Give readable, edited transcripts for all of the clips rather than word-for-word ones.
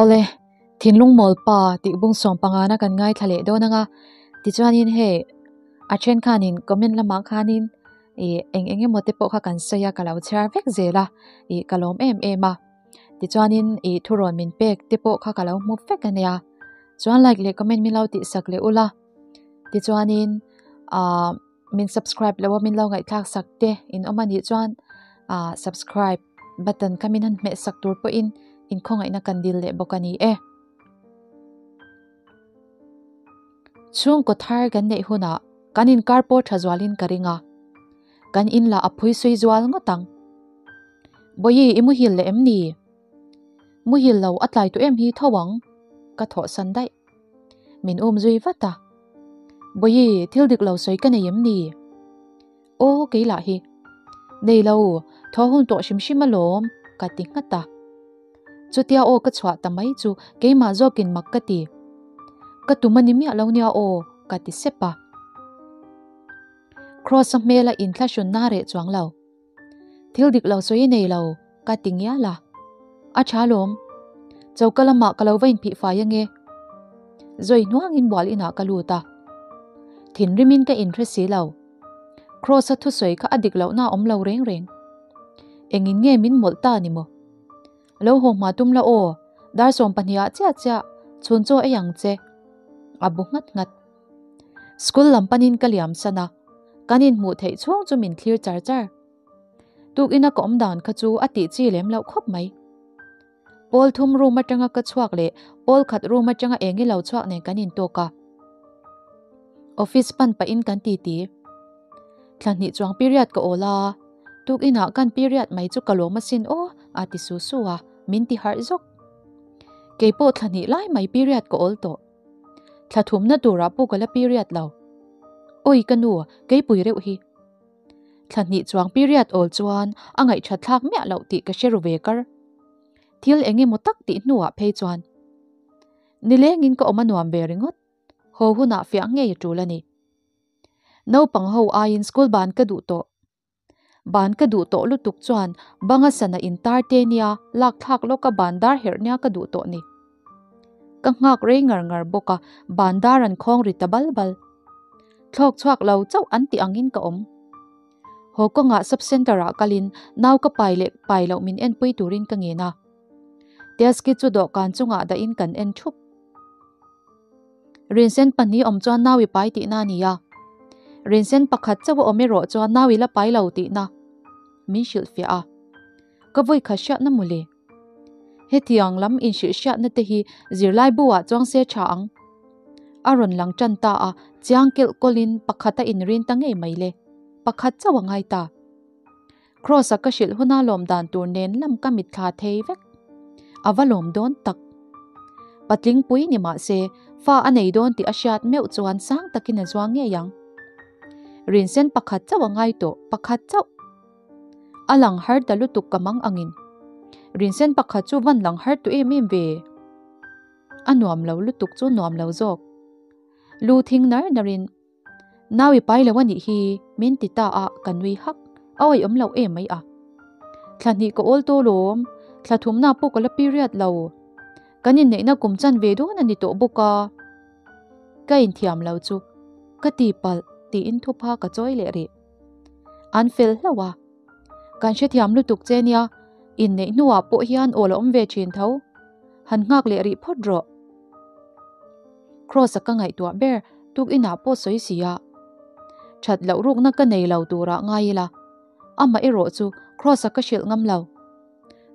Awle, thinlung mawl pa tih bung sawm pangana kan ngaithla leh dawn anga, tichuanin hei a then khanin comment lamah khanin ih eng eng emaw te pawh kha kan sawi a ka lo chhiar vek zel a, ih ka lawm em em a. Tichuanin ih thurawn min pek te pawh kha ka lo hmu vek a nia. Chuan like leh comment min lo tihsak leh ula, tichuanin ah min subscribe lo a min lo ngaihthlak sak te in awm a nih chuan ah subscribe button kha min han hmeh sak tur pawhin inkhawngaihna kan dil leh bawk a ni e. Chhungkaw thar kan neih hunah kan inkar pawh tha zualin ka ring a, kan in lah a phui sui zual ngawt ang. Bawihi i muhil leh em ni? Muhil lo a tlai tawh em hi tho ang, ka thawhsan daih. Min um zui vat a. Bawihi, thil dik lo sawi ka nei em ni? Aw, kei lah hi. Nei lo, thaw hun tawh hrim hrim alawm, ka ti nghat a. Chutia aw ka chhuah ta mai chu keimah zawkin mak ka ti. Ka tum a ni miah lo nia aw, ka ti sep a. Kross-a hmela inthlahrunna reh chuang lo. Thil dik lo sawi nei lo, ka ti ngial a. A tha lawm. Choka lamah ka lo va inphih fai ange. Zawi hnuangin bual inah ka lut a. Thinrimin ka inhre si lo. Kross-a thusawi kha a dik lohna a awm lo reng reng. Engin nge min mawlh ta ni maw? Lo haw hma tum la aw, dar 12 ah chiah chiah chhun chaw ei ang che. A bu nghat nghat. School lam panin ka liam san a, kan inhmuh theih chhung chu min thlir char char. Tukina ka awm dan kha chu a tih chi lem loh khawp mai. Pawl thum room atanga ka chhuak leh pawl khat room atanga eng ilo chhuak nen kan intawk a. Office pan pahin kan titi. Thla hnih chuang period ka awl a, tukinah kan period mai chu ka lawm asin aw a ti su su a, min ti harh zawk. Keipawh thla hnih lai mai period ka awl tawh. Thla thumna turah pawh ka la period lo. Awi ka nu, keipui reuh hi. Thla hnih chuang period awl chuan a ngaihthat thlak miah loh tih ka hre ru ve kar. Thil eng emaw tak tih hnuah phei chuan nilengin ka awm a nuam ve ringawt. Haw hunah fiah ngei a tul a ni. Naupang ho aiin school ban ka duh tawh. Ban ka duh tawh lutuk chuan banga sana intar te nia lak thlak lawka ban dar herh nia ka duh tawh ni. Ka nghak rei ngar ngar bawk a, ban dar an khawng ri ta bal bal. Thlawk chhuak lo chauh an tih angin ka awm. Haw kawngah sub centre ah kalin nau ka pai leh pai loh min enpui turin ka ngen a. Test kit chu dawhkan chungah dahin kan en thup. Rinsen pahnih awm chuan nau i pai tihna a ni a. Rinsen pakhat chauh a awm erawh chuan nau i la pai lo tihna min hrilhfiah a. Ka vawi khat hriatna mawle. Hetiang lam inhrilh hriatna te hi zirlai bu ah chuang se tha ang. A rawn lang tan ta a, chiang kelh kawlin pakhat a inrin ta ngei mai le. Pakhat chauh a ngai ta. Kross-a ka hrilh huna lawm dan tur nen lam ka mitthla thei vek. A va lawm dawn tak. Patling pui ni mah se, fa a nei dawn tih a hriat meuh chuan sang takin a zuang ngei ang. Rinsen pakhat chauh a ngai tawh, pakhat chauh. A lang har ta lutuk ka mang angin. Rinsen pakhat chu van lang har tu em em ve. A nuam lo lutuk chu nuam lo zawk. Lu thing nar narin. Nau i pai lo a nih hi, min ti ta a, ka nui hak. A awih awm loh em mai a. Thla hnih ka awl tawh lawm, thla thumna pawh ka la period lo. Kan inneihna kum chan ve dawn a ni tawh bawk a. Ka inthiam lo chu ka ti palh tiin thupha ka chawi leh rih. An fel hlauh a. Kan hrethiam lutuk che nia, inneih hnuah pawh hian awl a awm ve thin tho. Han nghak leh rih phawt rawh. Kross-a ka ngaihtuah ber tuk inah pawh sawi si a. That loh rukna ka nei lo turah ngai ila. Amah erawh chu Kross-a ka hrilh ngam lo.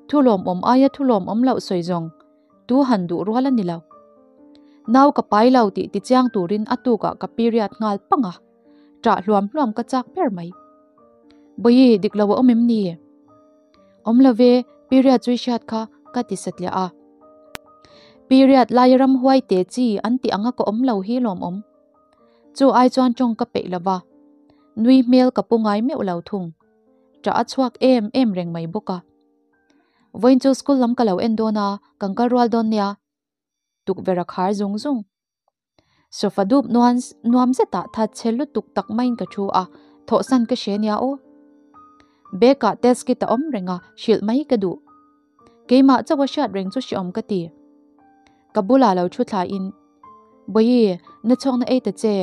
Thu lawmawm aia thu lawmawm loh sawi zawng tu han duh rual a ni lo. Nau ka pai lo tih tichiang turin a tukah ka period nghal pang a. Ṭah hluam hluam ka chak ber mai. Bawihi, dik lo a awm em ni? Awm lo ve, period chu i hriat kha, ka ti satliah a. Period laia ramhuai te chi an tih anga ka awm lo hi lawmawm. Chu ai chuan tawng ka peih lo va, nui hmel ka pu ngai meuh lo thung. Ṭah a chhuak em em reng mai bawk a. Vawiin chu school lam ka lo en dawn a, kan kal rual dawn nia. Tukverh a khar zung zung. Sofa dup nuan nuam zetah that chhe lutuk tak maiin ka thu a, thawhsan ka hre nia aw. Bag ah test kit a awm reng a, hrilh mai ka duh. Keimah chauh a hriat reng chu hreawm ka ti. Ka bulah lo thu thlain, Bawihi, na chhawkna ei ta che.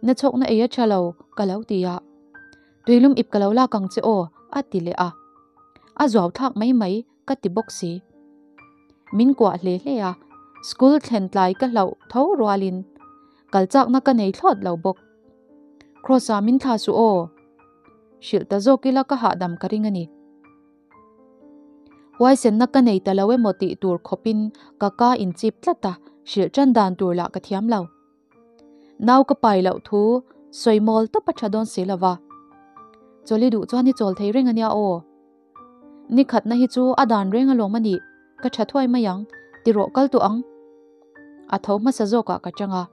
Na chhawkna ei a tha lo, ka lo ti a. Tuilum ip ka lo lak ang che aw, a ti leh a. A zuau thlak mai mai ka ti bawk si. Min kuah hle hle a, school thlen tlai ka hlauh tho rualin kal chakna ka nei thlawt lo bawk. Kross-a min thla suh aw. Hrilh ta zawk ila ka hahdam ka ring a ni. Huaisenna ka nei ta lo emaw tih tur khawpin ka ka inchip tlat a, hrilh tan dan tur lah ka thiam lo. Nau ka pai loh thu sawi mawl tawp a tha dawn si lo va. Chawli duh chuan i chawl thei reng a nia aw. Ni khatna hi chu a dan reng alawm a nih, ka tha thuai mai ang, ti rawh kal tawh ang. A tho hmasa zawkah ka chang a.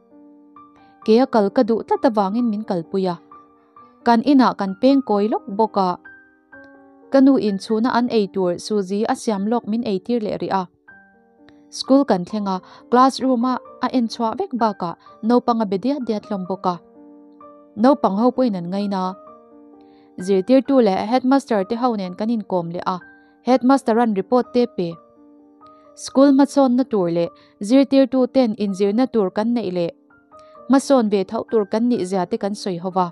Ke a kal ka duh tlat avangin min kalpui a. Kan inah kan peng kawi lawk bawk a. Ka nu in chhuna an ei tur suzi a siam lawk min ei tir leh rih a. School kan thleng a, class room a a en chhuah vek bakah naupang a be diat diat hlawm bawk a. Naupang ho pawhin an ngaina. Zirtirtu leh headmaster te ho nen kan inkawm leh a, headmaster an report te pe. School hmasawnna tur leh zirtirtu ten inzirna tur kan neih leh hmasawn ve tho tur kan nih zia te kan sawi ho va.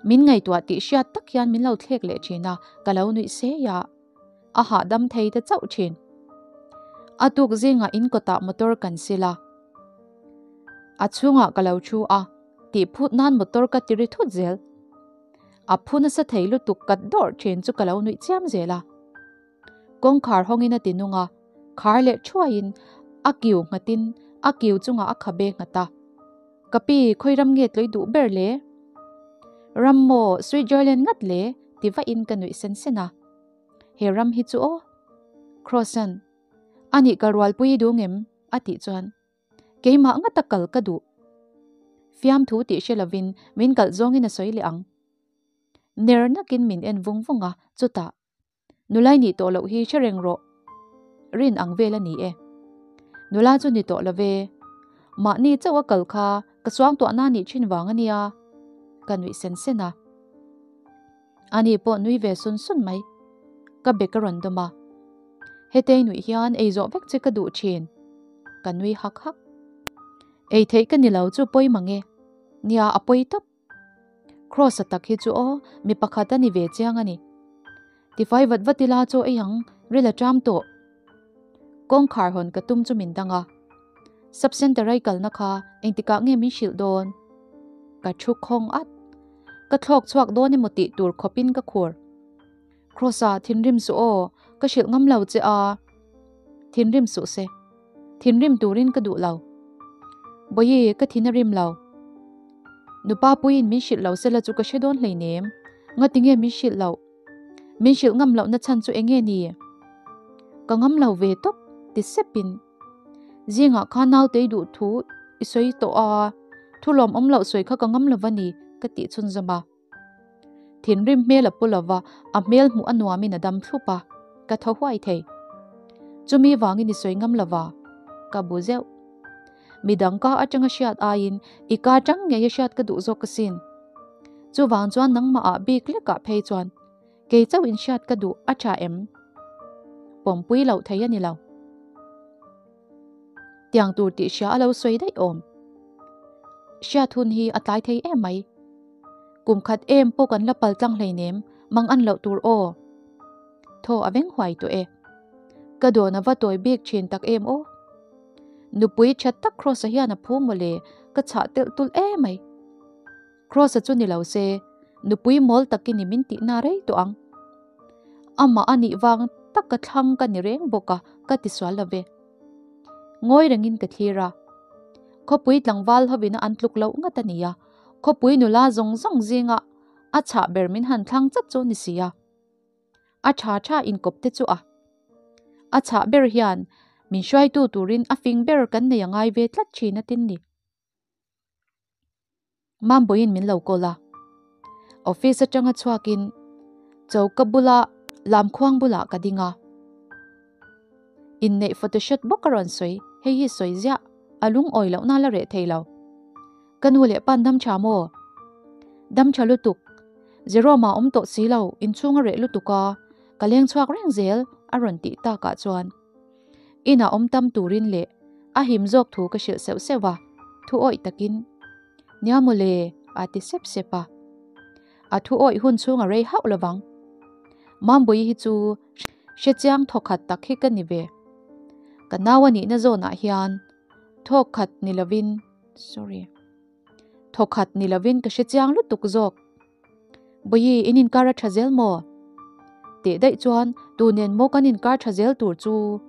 Min ngaihtuah tih hriat tak hian min lo thlek leh thin a, ka lo nuih sei a. A hahdam thei ta chauh thin. A tuk zingah in kawtah motor kan sil a. A chhungah ka lo thu a, tih phut nan motor ka ti ri thut zel. A phu nasa thei lutuk kat dawrh thin chu ka lo nuih chiam zel a. Kawngkhar hawngin a ti nung a, khar leh thuaiin a kiu nghatin a kiu chungah a khabe nghat a. Ka pi, khawi ram nge tlawih duh ber le? Ram maw, Switzerland ngat le? ti vahin ka nuih sen sen a. He ram hi chu aw. Cross-a'n, A nih kal rualpui i duh ngem? a tih chuan, Keimah ngata kal ka duh. Fiamthu tih hre lovin min kalh zawngin a sawi leh ang. Ner nakin min en vung vung a, chutah, Nulai nih tawh loh hi hre reng rawh. Rin ang vel a ni e. Nula chu ni tawh lo ve. Mahni chauh a kal kha ka suangtuahna nih thin vang a nia. Ka nuih sen sen a. Ani pawh nui ve sun sun mai. Ka bek a rawn dawm a. Hetei nuih hian ei zawh vek che ka duh thin. Ka nui hak hak. Ei theih ka ni lo chu pawi mang e. Nia a pawi tawp. Kross-a tak hi chu aw, mi pakhat a ni ve chiang a ni. Tifai vat vat ila chaw ei ang, ril a ṭam tawh. Kawngkhar hawn ka tum chu min dang a. Sub Centre ai kalna kha engtikah nge min hrilh dawn? Ka thu khawng at. Ka thlawk chhuak dawn emaw tih tur khawpin ka khur. Kross-a thinrim suh aw, ka hrilh ngam lo che a. Thinrim suh se. Thinrim turin ka duh lo. Bawihi, ka thin a rim lo. Nupa puiin min hrilh lo sela chu ka hre dawn hleinem. Ngati nge min hrilh loh? Min hrilh ngam lohna chhan chu eng nge ni? Ka ngam lo ve tawp, ti sepin. Zingah kha nautei duh thu i sawi tawh a, thu lawmawm loh sawi kha ka ngam lo va ni, ka tih chhunzawm a. Thinrim hmel a pu lova, a hmel hmuh a nuamin a dam thlup a, ka thaw huai thei. Chumi vangin i sawi ngam lova, ka bu zeuh. Midang ka atanga hriat aiin i ka atang ngei a hriat ka duh zawk asin. Chuvang chuan nangmah ah bik lekah phei chuan kei chauh in hriat ka duh a tha em? Pawmpui loh thei a ni lo. Tiang tur tih hria a lo sawi daih awm. Hriat hun hi a tlai thei em mai. Kum khat em pawh kan la pal tlang hleinem, mang an loh tur aw. Thaw a veng huai tawh e. Ka dawn a va tawi bik thin tak em aw. Nupui that tak Kross-a hian a phu mawle, ka chhah telh tulh em mai. Kross-a chu ni lo se, nupui mawl takin i min tihna rei tawh ang. Amah a nih vang tak ka thlang ka ni reng bawk a, ka ti sual lo ve. Ngawi rengin ka thlir a. Khawpui tlangval hovina an tluk loh ngat a nia. Khawpui nula zawng zawng zinga a chhah ber min han thlang chat chu ni si a. A tha tha inkawp te chu a. A chhah ber hian min hruaitu turin a fing ber kan nei a ngai ve tlat thin a tin ni. Mambawiin min lo call a. Office atanga chhuakin choka bula lamkhuang bulah ka ding a. Inneih photoshoot bawk a rawn sawi, hei hi sawi ziah, a lungawi lohna la reh thei lo. Ka nu leh pa'n dam tha maw? Dam tha lutuk. Jerome-a awm tawh si lo, inchhung a reh lutuk a, ka leng chhuak reng zel, a rawn tih takah chuan. Inah awm tam turin leh a him zawk thu ka hrilh seuh seuh a, thu awih takin, Nia mawle, a ti sep sep a. A thu awih hun chhung a rei hauh lovang. Mambuii hi chu hrechiang thawkhat tak hi ka ni ve. Ka nau a nihna zawnah hian thawkhat ni lovin, sorry, thawkhat ni lovin ka hrechiang lutuk zawk. Bawi, in inkar a tha zel maw? Teh daih chuan tu nen maw kan inkar tha zel tur chu?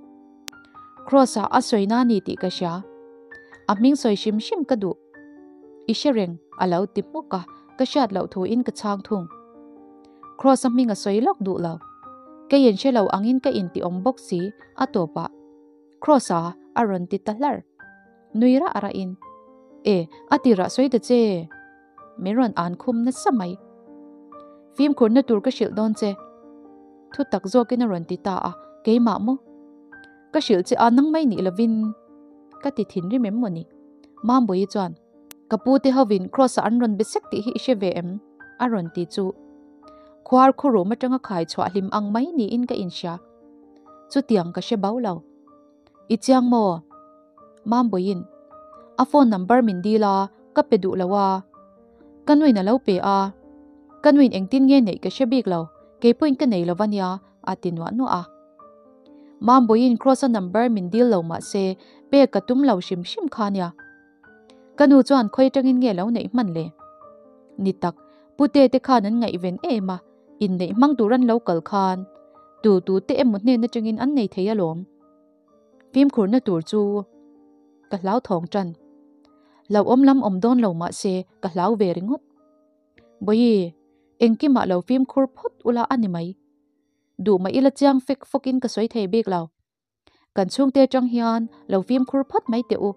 Kross-ah a sawi na ni tih ka hria. A hming sawi hrim hrim ka duh. I hre reng, a lo ti hmuk a, ka hriat loh thuin ka chhang thung. Kross-a hming a sawi lawk duh lo. Kei in hre lo angin ka inti awm bawk si, a tawpah. Kross-a a rawn ti ta hlar. Nui rah rahin, E, a tirah sawi ta che! Min rawn an khum nasa mai. Fimkhurna tur ka hrilh dawn che. Thu tak zawkin a rawn ti ta a, keimah maw? Ka hrilh che a nang mai nih lovin ka ti thinrim em maw ni? Mambawi chuan, Ka pu te hovin Kross-a an rawn be sek tih hi i hre ve em? a rawn ti chu. Khuar khurum atanga khai chhuah hlim ang mai niin ka inhria. Chutiang ka hre bau lo. I chiang maw? Mambawiin a phone number min dil a, ka pe duh lo a. Ka nuin a lo pe a, ka nuin engtin nge neih ka hre bik lo, keipawhin ka nei lo va nia, a ti nuah nuah a. Mambawiin Kross-a number min dil lo mah se, pek ka tum lo hrim hrim kha nia. Ka nu chuan khawi atangin nge lo neih hman le? Ni tak, Pute te khan an ngaihven em a, inneih hmang tur an lo kal khan tu tu te emaw hnen atangin an nei thei alawm. Fimkhurna tur chu ka hlau thawng tan. Hlauhawm lam awm dawn lo mah se ka hlau ve ringawt. Bawi, engkimah lo fimkhur phawt ula a ni mai. Duh mah ila chiang fek fawkin ka sawi thei bik lo. Kan chhungte atang hian lo fimkhur phawt mai teh u.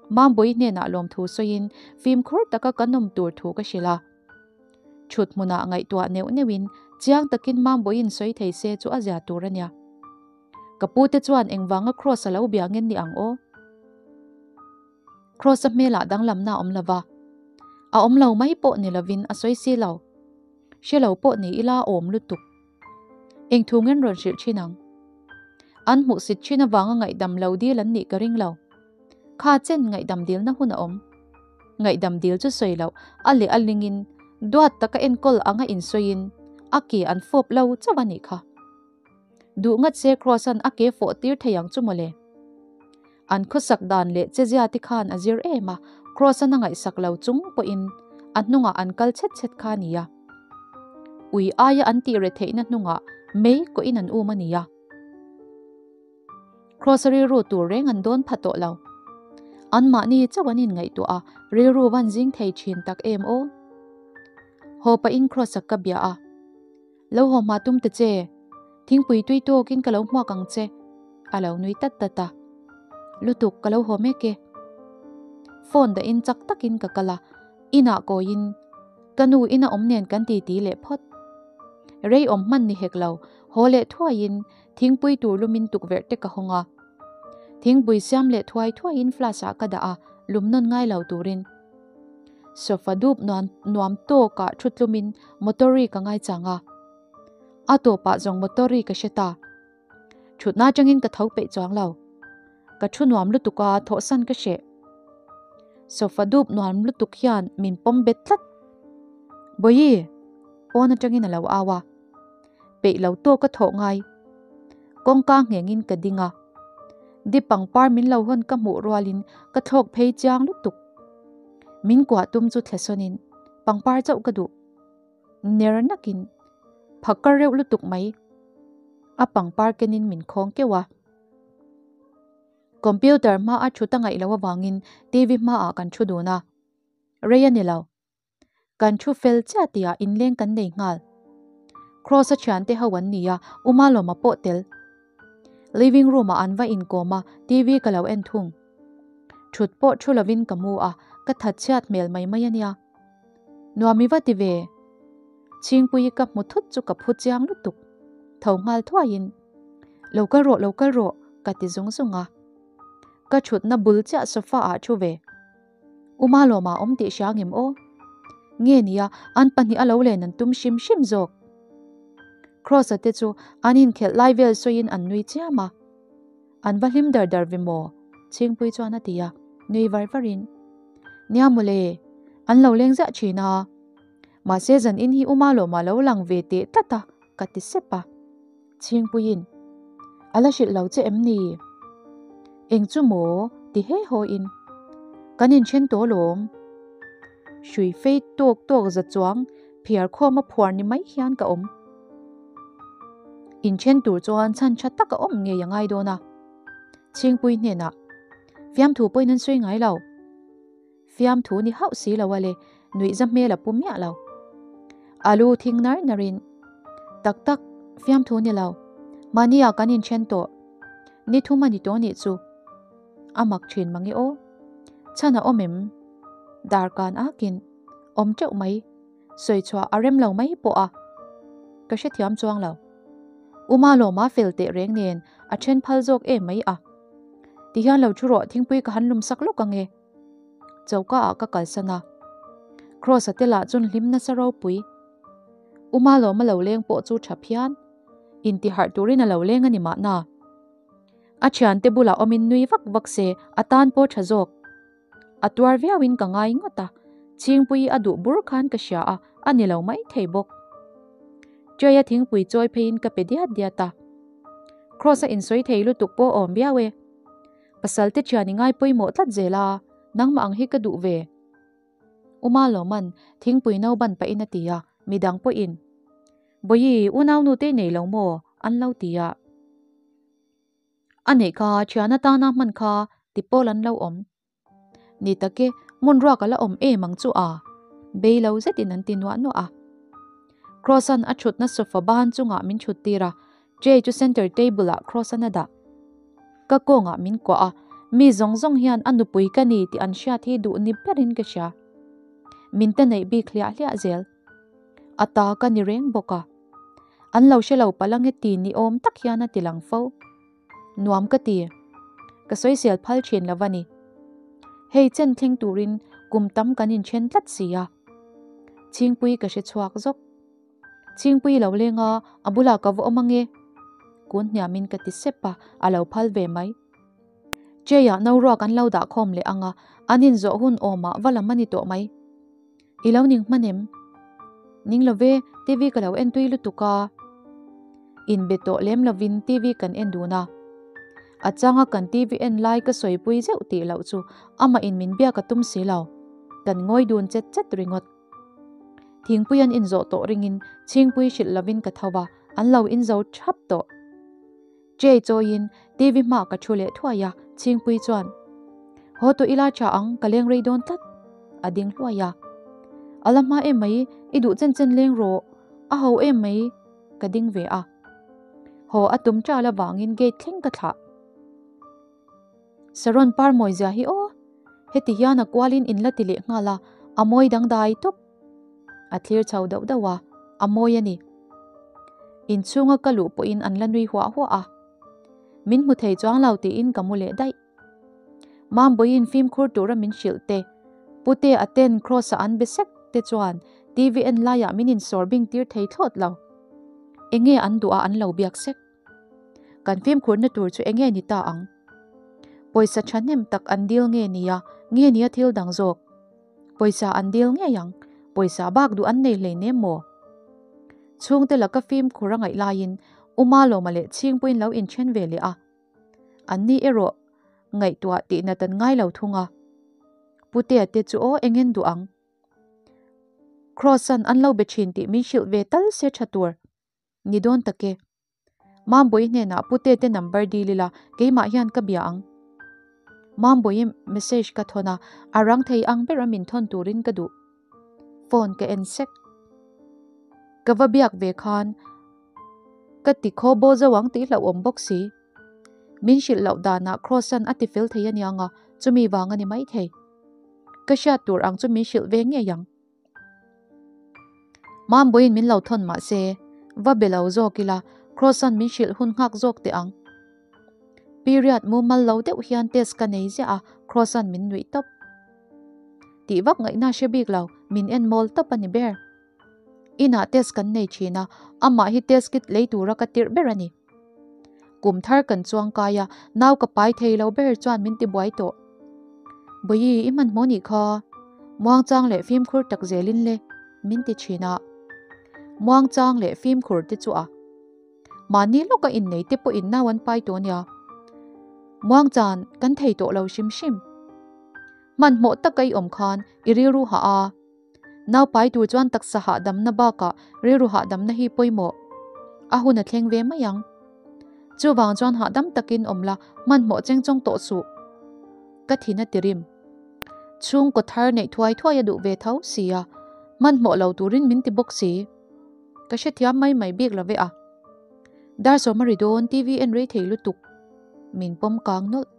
Mambawi hnenah lawmthu sawiin fimkhur taka kan awm tur thu ka hrilh a. Thut hmunah ngaihtuah neuh neuhin chiang takin Mambawiin sawi thei se chu a zia tur a nia. Ka pute chuan engvanga Kross a lo bia ngen ni ang aw? Kross-a hmelah danglamna a awm lo va, a awm lo mai pawh ni lovin a sawi si lo. Hre lo pawh ni ila a awm lutuk. Eng thu ngen rawn hrilh thin ang? An hmuhsit thin avanga ngaihdam lo dil an nih ka ring lo. Kha chen ngaihdam dilna hun a awm. Ngaihdam dil chu sawi loh a leh a lingin duat taka enkawl anga insawiin a ke an fawp lo chauh a nih kha. Duh ngat se Kross-a'n a ke fawh tir thei ang chu mawle. An khawsak dan leh chezia te khan a zir em a, Kross-a'n a ngaihsak lo chung pawhin a hnungah an kal chhet chhet kha a nia. Ui aia an tih re theihna hnungah mei kawhin an um a nia. Kross-a rilru tur reng an dawn pha tawh lo. Anmahni chauh an inngaihtuah a, rilru van zing thei thin tak em aw. Haw pahin Kross-a ka bia a. Lo haw hma tum ta che, thingpui tui tawkin ka lo hmuak ang che, a lo nui tat tat a. Lutuk ka lo haw mek e. Phone dahin chak takin ka kal a, inah kawiin ka nu ina awm nen kan titi leh phawt. Rei awm hman ni hek lo, haw leh thuaiin thingpui tur lumin tukverh te ka hawng a. Thingpui siam leh thuai thuaiin flask ah ka dah a, lum nawn ngai lo turin. Sofa dup nuam tawkah thu tlumin motor ri ka ngaichang a. A tawpah zawng motor ri ka hre ta. Thutna atangin ka tho peih chuang lo. Ka thu nuam lutuk a, thawhsan ka hreh. Sofa dup nuam lutuk hian min pawm bet tlat. Bawihi! Pawn atangin a lo au a. Peih lo tawk a thawh ngai. Kawngka nghengin ka ding a. Di pangpar min lo hawn ka hmuh rualin ka thlawk phei chiang lutuk. Min kuah tum chu thlesawnin pangpar chauh ka duh. Ner nakin phakar reuh lutuk mai. A pangpar kenin min khawng keuh a. Computer hmaa thut a ngaih loh avangin TV hmaah kan thu dun a. Rei a ni lo. Kan thu fel chiah tihah inleng kan nei nghal. Kross-a thiante ho an ni a, U Malawma pawh tel. Living room-ah an va inkawm a, TV ka lo en thung. Thut pawh thu lovin ka mu a, ka that chhiat hmel mai mai a nia. Nuam i va ti ve. Chhingpuii ka hmu thut chu ka phu chiang lutuk. Tho nghal thuaiin, Lo kal rawh, lo kal rawh, ka ti zung zung a. Ka thutna bul chiah sofa-ah thu ve. U Malawma awm tih hria ngem aw? Nge nia an pahnih a lo len an tum hrim hrim zawk. Kross-a te chu an inkhelh lai vel sawiin an nui chiam a. An va hlim dar dar ve maw? Chhingpui chuan a ti a, nui var varin. Nia mawle, an lo leng ziah thin a. Mahse zan in hi Uma lawmah lo lang ve teh tlat a, ka ti sep a. Chhingpuiin, A la hrilh lo che em ni? Eng chu maw? ti he haw in. Kan inthen tawh lawm. Hrui fei tawk tawk za chuang phiar khawm a phuar ni mai hian ka awm. Inthen tur chuan chhan tha tak a awm ngei a ngai dawn a. Chhingpui hnenah, Fiamthu pawhin an sawi ngai lo. Fiamthu ni hauh si lo a le, nuihza hmel a pu miah lo. A lu thing nar narin, Tak tak, fiamthu ni lo. Mahnia kan inthen tawh. Ni thum a ni tawh nih chu. A mak thin mang i aw. Chhan a awm em? Darkan akin, Awm teuh mai. Sawi chhuah a rem lo mai pawh a, ka hrethiam chuang lo. Uma lawma fel teh reng nen a then phal zawk em mai a. Tihian lo thu rawh thingpui ka han lum sak lawk ang e. Choka ah ka kalsan a. Kross a te lah chun hlim nasa ropui. Uma lawma lo leng pawh chu tha phian. Intiharh turin a lo leng a ni mahna. A thiante bulah awmin nui vak vak se a tan pawh tha zawk. A tuar viauin ka ngai ngawt a, Chhingpuii a duh bur khan ka hria a, a ni lo mai thei bawk. Tray-a thingpui chawi pheiin ka pe diat diat a. Kross-a insawi thei lutuk pawh awm viau e. Pasal te thian i ngai pawimawh tlat zel a, nangmah ang hi ka duh ve. Uma Lawman thingpui no ban pahin a ti a, midang pawhin, Bawihi, unaunu te i nei lo maw? an lo ti a. A neih kha thian atana hman kha ti pawl an lo awm. Ni tak e, hmun ruak a la awm em ang chu a? Bei lo zetin an ti nuah nuah a. Kross-a'n a thutna sofa ban chungah min thut tir a, tray chu center table-ah Kross-a'n a dah. Ka kawngah min kuah a, mi zawng zawng hian a nupui ka ni tih an hriat hi duh ni berin ka hria. Min ta neih bik hliah hliah zel. A ta ka ni reng bawk a. An lo hre lo palh ange ti ni awm tak hian a ti lang fo. Nuam ka ti. Ka sawisel phal thin lo va ni. Hei chen thleng turin kum tam kan inthen tlat si a. Chhingpui ka hre chhuak zawk. Chhingpui lo leng a, a bulah ka va awm ange. Kun hniamin ka ti sep a, a lo phal ve mai. Tray-ah no ruak an lo dah khawm leh ang a, an inzawh hun awmah va lam a ni tawh mai. I lo ning hman em? Ning lo ve, TV ka lo en tui lutuk a. Inbe tawh lem lovin TV kan en dun a. A changa kan TV en lai ka sawipui zeuh tih loh chu amah in min biak a tum si lo. Kan ngawi dun chet chet ringawt. Thingpui an inzawh tawh ringin chhingpui hrilh lovin ka tho va, an lo inzo thap tawh. Tray chawiin TV hma ka thu leh thuai a, Chhingpui chuan, Haw tawh ila tha ang, ka leng rei dawn tlat, a ding hluai a. A la hma em mai, i duh chen chen leng rawh, a ho em mai, ka ding ve a. Haw a tum ṭal avangin gate thleng ka thlah. Saron par mawi zia hi aw, heti hian a kualin in la ti leh nghal a, a mawi dangdai tawp. A thlir chho dauh dauh a, a mawi a ni. Inchhunga ka luh pawhin an la nui huah huah a. Min hmu thei chuang lo tiin ka mu leh daih. Mambawiin fimkhur tura min hrilh te, Pute a ten Kross-a an be sek te chuan TV en laiah min insawr bing tir thei thlawt lo. Enge an duh a an lo biak sek. Kan fimkhurna tur chu enge ni ta ang? Pawisa thahnem tak an dil nge nia, nge nia thil dang zawk? Pawisa an dil ngei ang, pawisa bak duh an nei hleinem maw? Chhungte laka fimkhur a ngaih laiin Uma Lawma leh Chhingpuiin lo inthen ve leh a. Anni erawh ngaihtuah tihnat an ngai lo thung a. Putea te chu aw engen duh ang. Kross-a'n an lo be thin tih min hrilh ve tal se tha tur. Ni dawn tak e. Mambawi hnenah Pute te number dil ila keimah hian ka bia ang. Mambawi message ka thawn a, a rang thei ang bera min thawn turin ka duh. Phone ka en sek. Ka va biak ve khan ka ti khaw baw zo ang tih hlauhawm bawk si. Min hrilh loh danah Kross-a'n a ti fel thei aniang a, chumi vang a ni maithei. Ka hriat tur ang chu min hrilh ve ngei ang. Mambawiin min lo thawn mah se, va be lo zawk ila, Kross-a'n min hrilh hun nghak zawk teh ang. Period mumal lo deuh hian test ka nei ziah a, Kross-a'n min nuih tawp. Tih vak ngaihna hre bik lo, min en mawl tawp a ni ber. Inah test kan nei thin a, amah hi test kit lei tura ka tirh ber a ni. Kum thar kan chuang kai a, nau ka pai thei lo ber chuan min ti buai tawh. Bawihi i hmanhmawh nih kha. Muangchang leh fimkhur tak zelin le, min ti thin a. Muangchang leh fimkhur te chu a. Mahni lawka innei te pawhin nau an pai tawh nia. Muangchan kan thei tawh lo hrim hrim. Hmanhmawh taka i awm khan i rilru hah a. Nau pai tur chuan taksa hahdamna bakah rilru hahdamna hi pawimawh. A hun a thleng ve mai ang. Chuvang chuan hahdam takin awm la, hmanhmawh chengchawng tawh suh. Ka thin a ti rim. Chhungkaw thar neih thuai thuai a duh ve tho si a, hmanhmawh lo turin min ti bawk si. Ka hrethiam mai mai bik lo ve a. Dar sawm a ri dawn, TV en rei thei lutuk. Min pawm kang nawlh.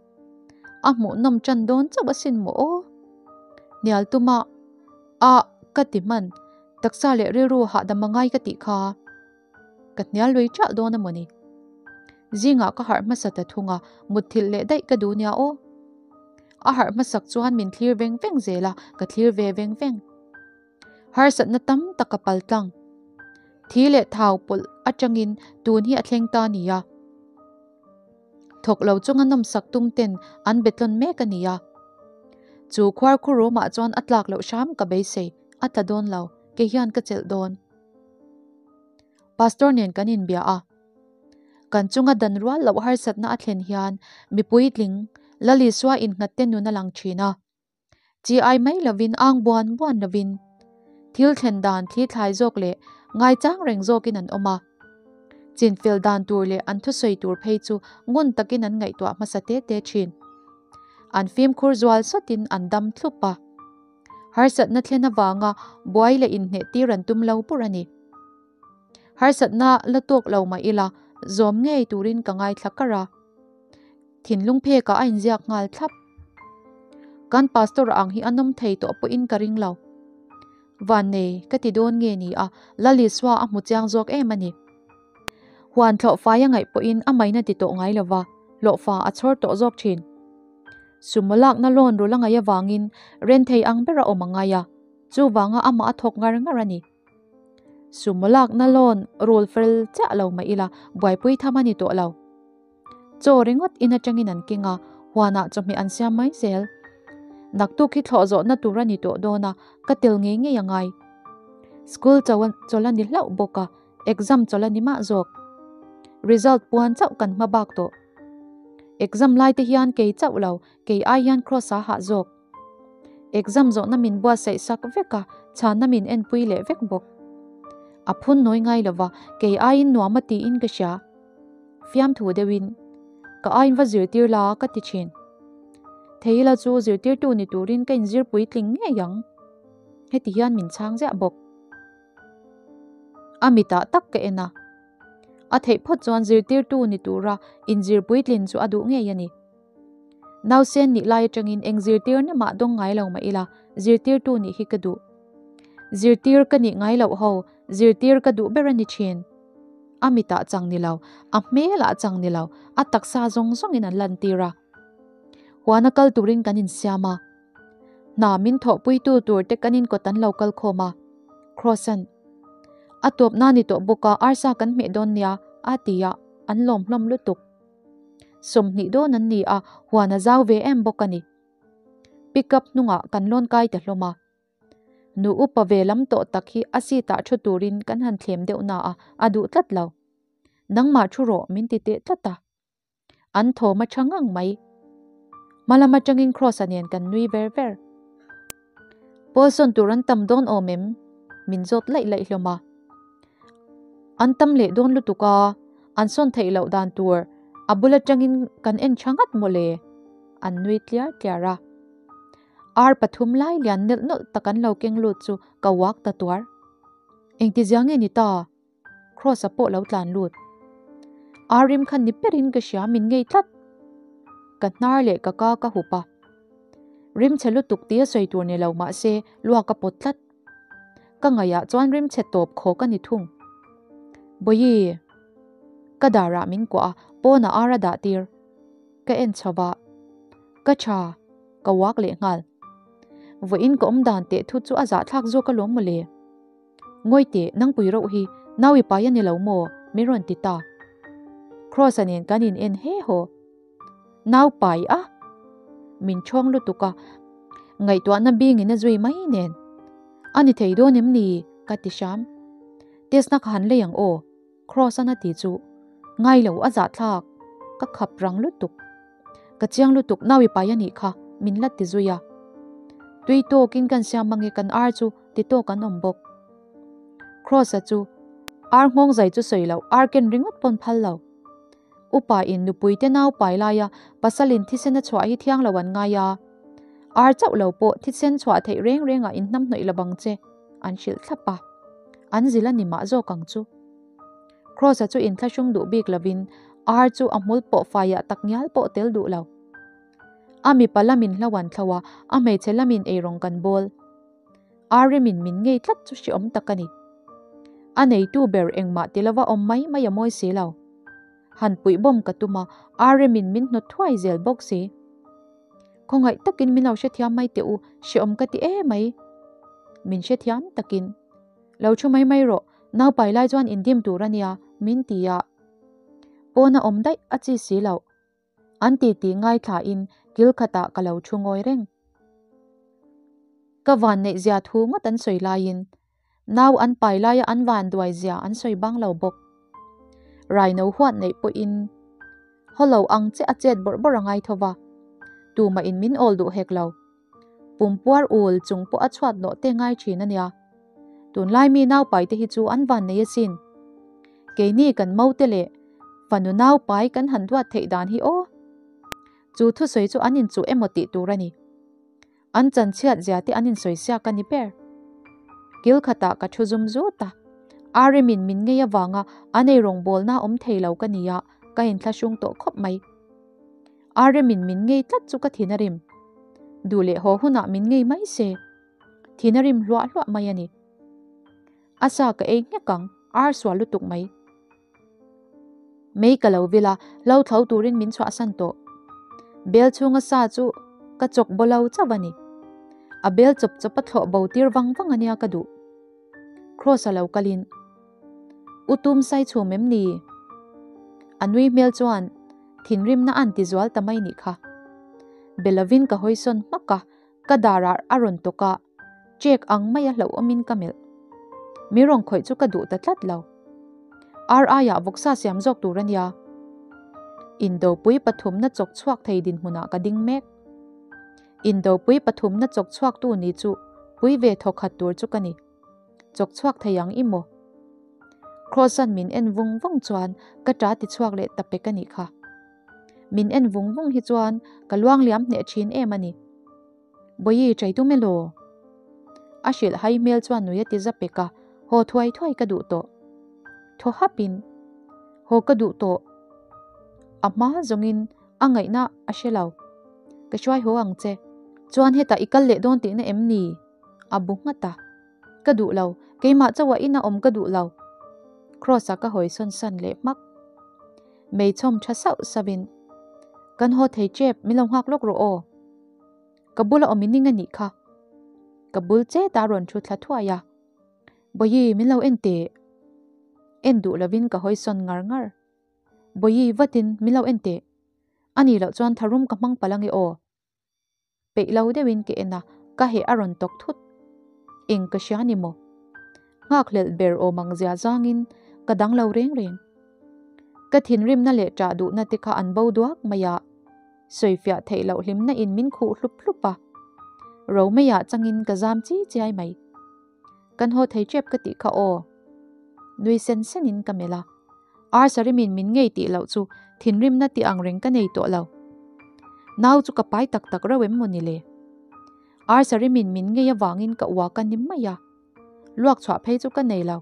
A hmuhnawm tan dawn chauh asin maw aw? Hnial tuma a ka ti hman, taksa leh rilru hahdam a ngai ka tih kha. Ka hnial lui ṭalh dawn a mawni. Zingah ka harh hmasa ta thung a, mutthilh leh daih ka duh nia aw. A harh hmasak chuan min thlir veng veng zel a, ka thlir ve veng veng. Harsatna tam tak a pal tlang. Thi leh thau pawlh atangin tun hi a thleng ta a ni a. Thawk lo chunga nawmsak tum ten an betlawn mek a ni a. Chu khuar khurumah chuan a tlak loh hram ka beisei, a tla dawn lo, kei hian ka chelh dawn. Pastor nen kan inbia a. Kan chunga dan rual loh harsatna a thlen hian mipui tling Lalisua innghat te nun a lang thin a. Chi ai mai lovin ang buan buan lovin thil thlen dan thli thlai zawk leh ngaichang reng zawkin an awm a. Chinfel dan tur leh an thusawi tur phei chu ngun takin an ngaihtuah hmasa te te thin. An fimkhur zual sawtin an dam thlup a. Harsatna thlen avanga buai leh inhneh tir an tum lo pur a ni. Harsatna la tawk lo mah ila zawm ngei turin ka ngaithla kar a. Thinlung phekah a inziak nghal thlap. Kan pastor ang hi a nawm thei tawh pawhin ka ring lo. Vannei ka ti dawn nge ni a, Lalisua a hmu chiang zawk em a ni. Huan thlawh fai a ngaih pawhin a maina ti tawh ngai lova, hlawhfa a chhawr tawh zawk thin. Sumo lakna loan rul a ngaih avangin ren thei ang bera awm a ngai a, chuvanga amah a thawk ngar ngar a ni. Sumo lakna loan rul fel chiah lo mah ila buaipui tham a ni tawh lo. Chaw ringawt in atangin an keng a, huanah chawhmeh an siam mai zel. Naktuk hi thlawh zawhna tur a ni tawh dawn a, ka tel ngei ngei a ngai. School chawlh a ni hlauh bawk a, exam chawlh a ni mah zawk. Result puan chauh kan hma bak tawh. Exam lai te hian kei chauh lo, kei ai hian Kross a hah zawk. Exam zawhna min buatsaih sak vek a, chhanna min enpui leh vek bawk. A phun nawi ngai lova, kei aiin nuam a tiin ka hria. Fiamthu deuhin, Ka aiin va zirtir la ka ti thin. Theila chu zirtirtu ni turin ka inzir puitling ngei ang. Heti hian min chhang ziah bawk. A mitah tak ka en a. A theih phawt chuan zirtirtu ni tura inzir puitlin chu a duh ngei a ni. Nausen nih lai atangin eng zirtirna mah dawng ngai lo mah ila zirtirtu nih hi ka duh. Zirtir ka nih ngai loh ho, zirtir ka duh ber a ni thin. A mitah chang ni lo, a hmelah chang ni lo, a taksa zawng zawngin an lantir a. Huana kal turin kan insiam a. Hna min thawhpuitu tur te kan inkawt an lo kal khawm a. Kross-a'n, A tawpna ni tawh bawk a, arsa kan hmeh dawn nia, a ti a, an lawm hlawm lutuk. 20 dawn an ni a, huan a zau ve em bawk a ni. Pickup hnungah kan lawn kai ta hlawm a. Nu upa ve lam tawh tak hi a seat ah thu turin kan han thlem deuh na a, a duh tlat lo. Nangmah thu rawh min ti teh tlat a. An thawm a tha ngang mai. Hma lam atangin Kross-a nen kan nui ver ver. Pawl sawn tur an tam dawn awm em? Min zawt laih laih hlawm a. An tam leh dawn lutuk a, an sawn theih loh dan tur a bul atangin kan en tha ngat mawle. An nui tliar tliar a. Ar pathum lai lian nelh nawlh tak an lo keng lut chu ka uak ta tuar. Engtizia nge ni ta? Kross-a pawh lo tlan lut. Ar rim khan ni perin ka hria min ngei tlat. Ka hnar leh ka ka ka hup a. Rim chhe lutuk tia sawi tur ni lo mah se luak a pawt tlat. Ka ngaihah chuan rim chhe tawp khawk a ni thung. Bawihi! Ka darah min kuah a, pawnah ar a dah tir. Ka en chho va, ka tha, ka uak leh nghal. Vawiin ka awm dan teh thu chu a zahthlak zawk alawm mawle. Ngawi teh, nangpui reuh hi nau i pai a ni lo maw? Min rawn ti ta. Kross-a nen kan in en he haw. Nau pai a? Min chhawng lutuk a, ngaihtuahna bingin a zui mai nen. A ni thei dawn em ni? ka ti hram. Test na ka han lei ang aw, Kross-a'n a ti chu. Ngai lo, a zahthlak. Ka khap rang lutuk. Ka chiang lutuk nau i pai a nih kha, min la ti zui a. Tui tawkin kan siam ange kan ar chu ti tawk an awm bawk. Kross-a chu ar nghawng zai chu sawi loh, ar ken ringawt pawn phal lo. Upa in nupui te nau pai laia pasalin thisen a chhuah hi thiang lo an ngai a. Ar chauh lo pawh thisen chhuah theih reng rengah in hnam hnawih lo bang che, an hrilh thlap a. An zil a ni mah zawk ang chu. Kross-a chu inthlahrung duh bik lovin ar chu a hmul pawh faiah tak ngial pawh tel duh lo. A mipa lamin hlo an thlo a, a hmeichhe lamin eirawng kan bawl. Ar rimin min ngei tlat chu hreawm tak a ni. A neitu ber engmah ti lova awm mai mai a mawi si lo. Han puih bawm ka tum a, ar rimin min hnawt thuai zel bawk si. Khawngaih takin min lo hrethiam mai teh u, hreawm ka ti e mai. Min hrethiam takin. Lo thu mai mai rawh, naupai lai chuan indim tur a nia, min ti a. Pawna awm daih a chi si loh. An titi ngaithlain kil khatah ka lo thu ngawi reng. Ka van neih zia thu ngawt an sawi laiin nau an pai laia an van duai zia an sawi bang lo bawk. Raino huat neih pawhin haw lo ang che a chet bawrh bawrh a ngai tho va, tumah in min awl duh hek lo. Pumpuar ul chung pawh a chhuat nawh te ngai thin a nia. Tunlai mi naupai te hi chu an van nei asin. Keini kan mo te leh fanu naupai kan han duat theih dan hi aw. Chu thusawi chu an inchuh emaw tih tur a ni. An chanchhiat zia te an insawi siak a ni ber. Kil khatah ka thu zum zut a. Arimin min ngei avanga an ei rawngbawlna awm thei lo ka nia ka inthlahrung tawh khawp mai. Aremin min ngei tlat chu ka thin a rim. Duh leh haw hunah min ngei mai se. Thin a rim hluah hluah mai a ni. A sa ka ei nghek ang, ar sual lutuk mai. Mei ka lo vil a, hlo thlo turin min chhuahsan tawh. Bel chhunga sa chu ka chawk bo lo chauh a ni. A bel chawp chawp a thlawh bo tir vang vang a nia ka duh. Kross a lo kalin. U tum sai chhum em ni? A nui hmel chuan thinrimna an ti zual ta mai nih kha. Be lovin ka hawi sawn hmak a, ka darah a rawn tawk a, check ang maia hlauhawmin ka melh. Mi rawn khawih chu ka duh ta tlat lo. Ar aiah vawksa siam zawk tur a nia. Indopui pathumna chawk chhuak thei dinhmunah ka ding mek. Indopui pathumna chawk chhuaktu ni chu pui ve thawkhat tur chu ka ni. Chawk chhuak thei ang i maw? Kross-a'n min en vung vung chuan ka ṭa ti chhuak leh ta pek a nih kha. Min en vung vung hi chuan ka luang liam hneh ṭhin em a ni. Bawihi ṭai tum elaw? A hrilh hai hmel chuan nui a ti za pek a, haw thuai thuai ka duh tawh. Thaw hapin, Haw ka duh tawh. A hma zawngin a ngaihna a hre lo. Ka hruai haw ang che. Chuan hetah i kal leh dawn tihna em ni? A bu nghat a. Ka duh lo, keimah chauhah ina awm ka duh lo. Kross-a ka hawi sawn san leh hmak. Meichhawm tha sauh sauhin, Kan haw thei tep, min lo nghak lawk rawh aw. Ka bula awm i ning a nih kha. Ka bul chet a rawn thu thla thuai a. Bawihi, min lo en teh. En duh lovin ka hawi sawn ngar ngar. Bawihi, vatin min lo en teh. A nih loh chuan tharum ka hmang palh ange aw. Peih lo deuhin ka en a, ka heh a rawn tawk thut. Eng ka hria ni maw? Nghakhlelh ber awm ang zia zangin ka dang lo reng reng. Ka thinrimna leh ṭah duhna te kha an bo duak mai a, sawifiah theih loh hlimna in min khuh hlup hlup a. Romeiah changin ka zam chi chiai mai. Kan haw thei ṭep ka tih kha aw. Nui sen senin ka melh a. Arsarimin min ngei tih loh chu thinrimna tih ang reng ka nei tawh lo. Nau chu ka pai tak tak reuh em maw ni le? Arsarimin min ngei avangin ka uak a ni mai a, luak chhuah phei chu ka nei lo.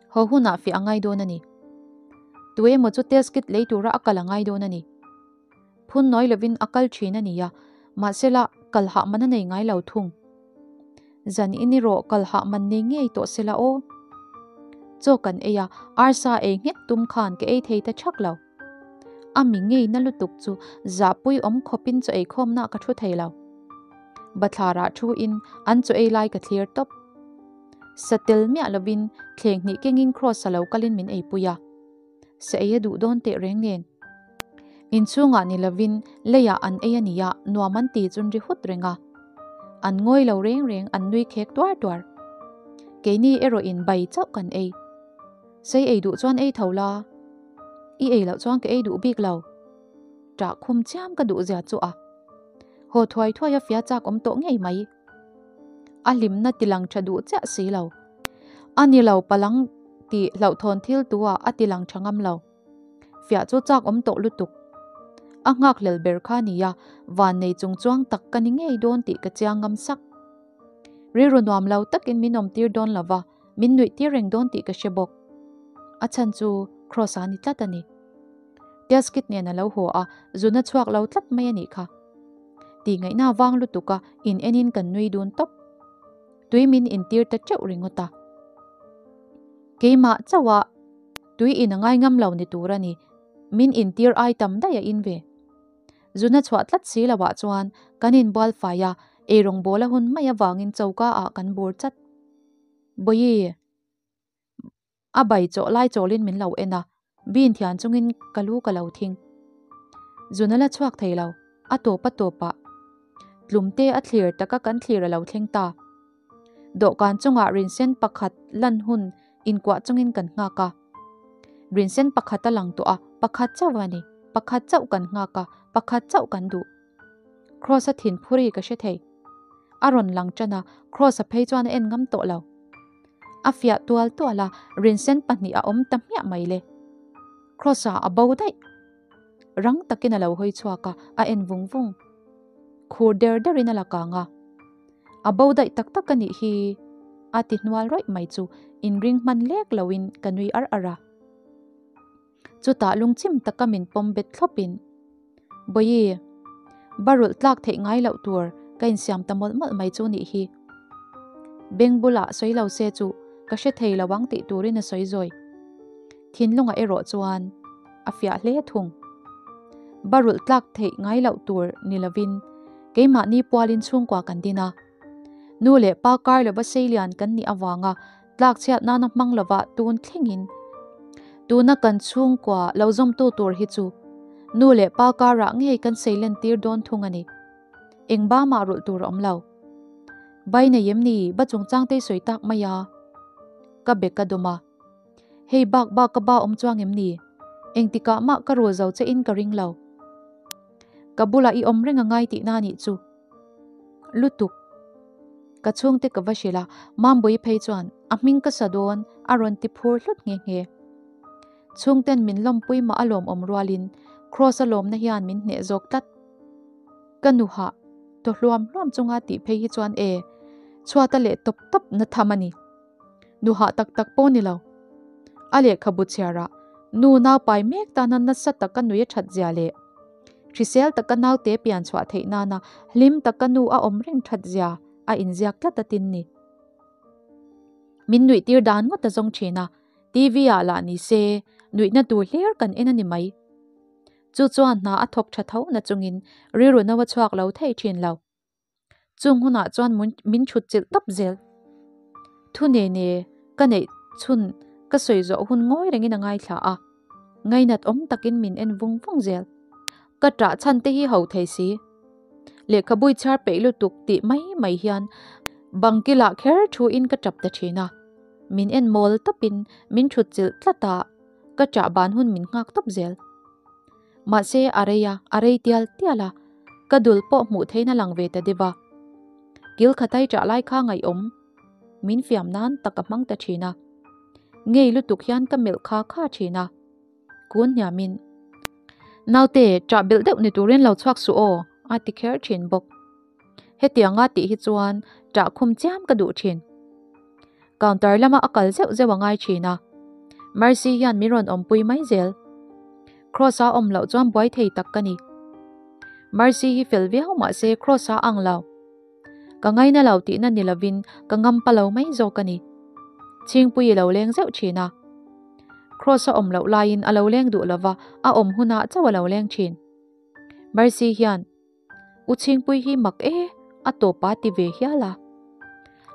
Haw hunah fiah a ngai dawn a ni. Tu emaw chu test kit lei tura a kal a ngai dawn a ni. Phun nawi lovin a kal thin a nia, mahsela kal hah man a nei ngai lo thung. Zan in erawh kal hah man nei ngei tawh sela aw. Chaw kan ei a, arsa ei nghek tum khan ka ei thei ta thak lo. A mi ngei na lutuk chu zahpui awm khawpin chaw ei khawmna ka thu thei lo. Bathlarah thu in an chaw ei lai ka thlir tawp. Satel miah lovin thleng hnih kengin Kross-a lo kalin min eipui a. Sa ei a duh dawn teh reng nen. Inchhungah ni lovin leiah an ei a nia, nuam an ti chun ri hut reng a. An ngawi lo reng reng an nui khek tuar tuar. Keini erawhin bai chauh kan ei. Sei ei duh chuan ei tho la. I ei loh chuan ka ei duh bik lo. Ṭah khum chiam ka duh zia chu a. Haw thuai thuai a fia chak awm tawh ngei mai. A hlimna tilang ṭha duh chiah si lo. A ni lo palang tih hlauhthawn thil tu ah a tilang ṭha ngam lo. Fiah chu chak awm tawh lutuk. A nghakhlel ber kha nia, van nei chung chuang tak ka ni ngei dawn tih ka chiang ngam sak. Rilru nuam lo takin min awm tir dawn lo va, min nuih tir reng dawn tih ka hre bawk. A chhan chu Kross-a ni tlat a ni. Test kit nen a lo haw a, zuna chhuak lo tlat mai a nih kha. Tih ngaihna vang lutuk a, in enin kan nui dun tawp. Tui min intir ta teuh ringawt a. Keimah chauh a tui in a ngai ngam lo ni tur a ni, min intir ai tam daih a in ve. Zuna chhuah tlat si lo ah chuan kan inbual fai a, eirawng bawl a hun mai avangin choka ah kan bur chat. Bawihi. A bai chawh lai chawlin min lo en a, bin thian chungin ka lu ka lo thing. Zun a la chhuak thei lo, a tawp a tawp ah tlumte a thlir taka kan thlir a lo thleng ta. Dawhkan chungah rinsen pakhat lan hun inkuah chungin kan nghak a. Rinsen pakhat a lang tawh a, pakhat chauh a ni, pakhat chauh kan nghak a, pakhat chauh kan duh. Kross-a thin phuri ka hre thei. A rawn lang tan a, Kross-a phei chuan a en ngam tawh lo. A fiah tual tual a, rinsen pahnih a awm ta hmiah mai le. Kross-a a bo daih. Rang takin a lo hawi chhuak a, a en vung vung. Khur der derin a la kang a. A bo daih tak tak a nih hi a ti hnual rawih mai chu inring hman lek loin ka nui ar ar a. Chutah lungchim taka min pawm bet thlawpin, Bawihi, barulh tlak theih ngai loh tur ka insiam ta mawlh mawlh mai chu nih hi. Beng bulah sawi lo se chu ka hre thei lo ang tih turin a sawi zawi. Thinlungah erawh chuan a fiah hle thung. Barulh tlak theih ngai loh tur ni lovin keimahni pualin chhungkua kan din a. Nu leh pa kar lova seilian kan nih avanga tlak chhiat nana hmang lova tun thlengin tuna kan chhungkua lo zawmtu tur hi chu nu leh pa karah ngei kan seilen tir dawn thung a ni. Eng ba mah rulh tur a awm lo. Bai nei em ni ba chungchang te sawi tak mai a? Ka be ka dawm a. Hei bak bak ka ba awm chuang em ni? Engtikah mah ka rul zo che in ka ring lo. Ka bulah i awm reng a ngai tihna a nih chu. Lutuk. Ka chhungte ka va hrilh a, Mambawi phei chuan a hming ka sa dawn a rawn ti phur hlut nghe nghe. Chhungten min lawmpui mah a lawmawm rualin Kross a lawmna hian min hneh zawk tlat. Ka nu hah thaw hluam hluam chunga tih phei hi chuan e, chhuata leh tawp tawp na tham a ni. Nu hah tak tak pawh ni lo. A lehkhabu chhiarah nu naupai mek tana nasa taka nui a that zia leh hrisel taka naute pian chhuah theih nana hlim taka nu a awm reng that zia a inziak tlat a tin ni. Min nuih tir dan ngawt a zawng thin a, TV ah lah ni se nuihna tur hlir kan en a ni mai. Chu chuan hna a thawk tha tho na chungin rilru no a chhuak lo thei thin lo. Chung hunah chuan min thut chilh tawp zel. Thu ne ne ka neih chhun ka sawi zawh hun ngawi rengin a ngaithla a, ngainat awm takin min en vung vung zel. Ka ṭah chhan te hi ho thei si. Lehkhabui chhiar peih lutuk tih mai mai hian bangkilah kher thuin ka ṭap ta ṭhin a. Min en mawl tawpin min thut chilh tlat a, ka ṭah ban hun min nghak tawp zel. Mahse a rei a, a rei tial tial a, ka dul pawh hmuh theihna lang ve ta deuh a. Kil khatai ṭah lai kha ngaihawm min fiam nan tak a hmang ta ṭhin a. Ngei lutuk hian ka melh kha kha ṭhin a. Kun hniamin, Naute, ṭah belh deuh ni turin lo chhuak suh aw, a ti kher ṭhin bawk. Hetianga tih hi chuan ṭah khum chiam ka duh ṭhin. Counter lama a kal zeuh zeuh a ngai thin a, Mercy hian min rawn awmpui mai zel. Kross-a awm loh chuan buai thei tak ka ni. Mercy hi fel viau mah se Kross-a ang lo. Ka ngaina lo tihna ni lovin ka ngam pa lo mai zawk a ni. Chhingpui i lo leng zeuh thin a. Kross-a awm loh laiin a lo leng duh lova, a awm hunah chauh a lo leng thin. Mercy hian. U Chhingpui hi mak e, a tawp a ti ve hial a.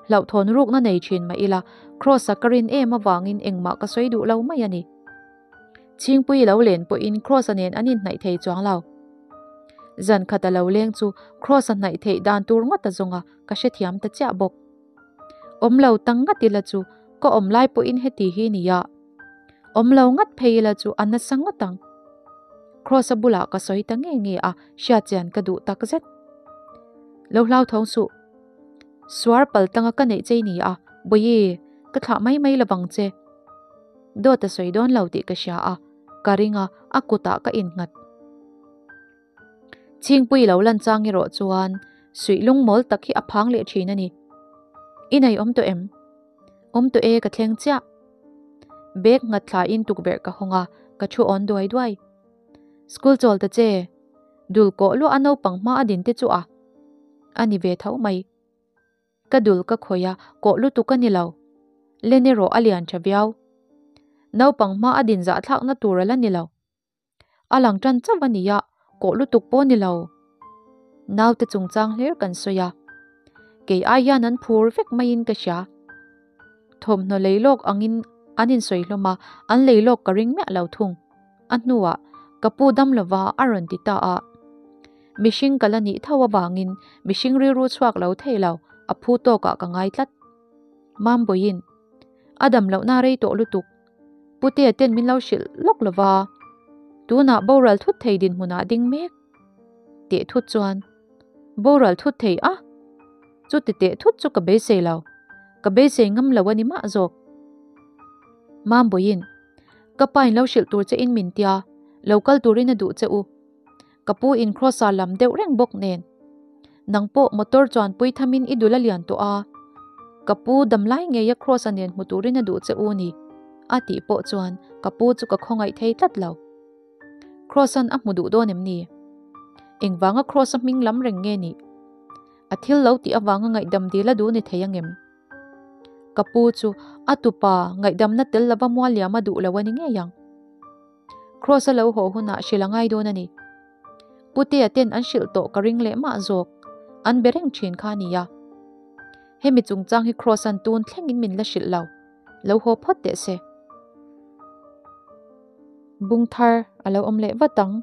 Hlauhthawn rukna nei thin mah ila, Kross-a ka rin em avangin engmah ka sawi duh lo mai a ni. Chhingpui lo len pawhin Kross-a nen an inhnaih thei chuang lo. Zan khat a lo leng chu Kross-a hnaih theih dan tur ngawt a zawng a, ka hrethiam ta chiah bawk. Awm lo tang ngat ila chu ka awm lai pawhin heti hi nia. Awm lo ngat phei ila chu a nasa ngawt ang. Kross-a bulah ka sawi ta nge nge a, hriatchian ka duh tak zet. Lo hlauthawng suh. Suar pal tanga ka neih chei ni a, Bawihi, ka thlah mai mai lovang che. Dawt a sawi dawn lo tih ka hria a, ka ring a, a kutah ka innghat. Chhingpui lo lan chang erawh chuan suih lungmawl tak hi a phang leh thin a ni. I nei awm tawh em? Awm tawh e ka thleng chiah. Bag nghat thlain tukverh ka hawng a, ka thu awn duai duai. School chawl ta che, dul kawh luah a naupang hma a din te chu a a ni ve tho mai. Ka dul ka khawih a, kawh lutuk a ni lo. Len erawh a lian tha viau. Naupang hma a din zahthlakna tur a la ni lo. A lang tan chauh a nia, kawh lutuk pawh ni lo. Naute chungchang hlir kan sawi a. Kei ai hian an phur vek maiin ka hria. Thawmhnaw lei lawk angin an insawi hlawm a, an lei lawk ka ring miah lo thung. A hnuah ka pu dam lova a rawn ti ta a. Mihring ka la nih tho avangin mihring rilru chhuak lo thei lo, a phu tawkah ka ngai tlat. Mambawiin, A dam lohna rei tawh lutuk. Putea ten min lo hrilh lawk lo va, tunah boral thut thei dinhmunah ding mek teh thut chuan boral thut thei a, chuti teh thut chu ka beisei lo, ka beisei ngam lo a ni mah zawk. Mambawiin, Ka pa in lo hrilh tur che in min tia, lo kal turin a duh che u. Ka pu in Kross-a lam deuh reng bawk nen. Nang pawh motor chuan pui thamin i dul a lian tawh a, ka pu damlai ngeia Kross-a nen hmu turin a duh che u ni, a tih pawh chuan ka pu chu ka khawngaih thei tlat lo. Kross-a'n a hmu duh dawn em ni? Engvanga Kross-a hming lam reng nge nih? A thil lo tih avanga ngaihdam dil a duh ni thei angem? Ka pu chu a tupa ngaihdamna tel lova mualliam a duh lo a ni ngei ang. Kross a lo haw hunah hrilh a ngai dawn a ni. Putea ten an hrilh tawh ka ring leh mah zawk, an be reng thin kha a nia. Hemi chungchang hi Kross an tun thlengin min la hrilh lo, lo haw phawt teh se. Bung thar a lo awm leh vat ang.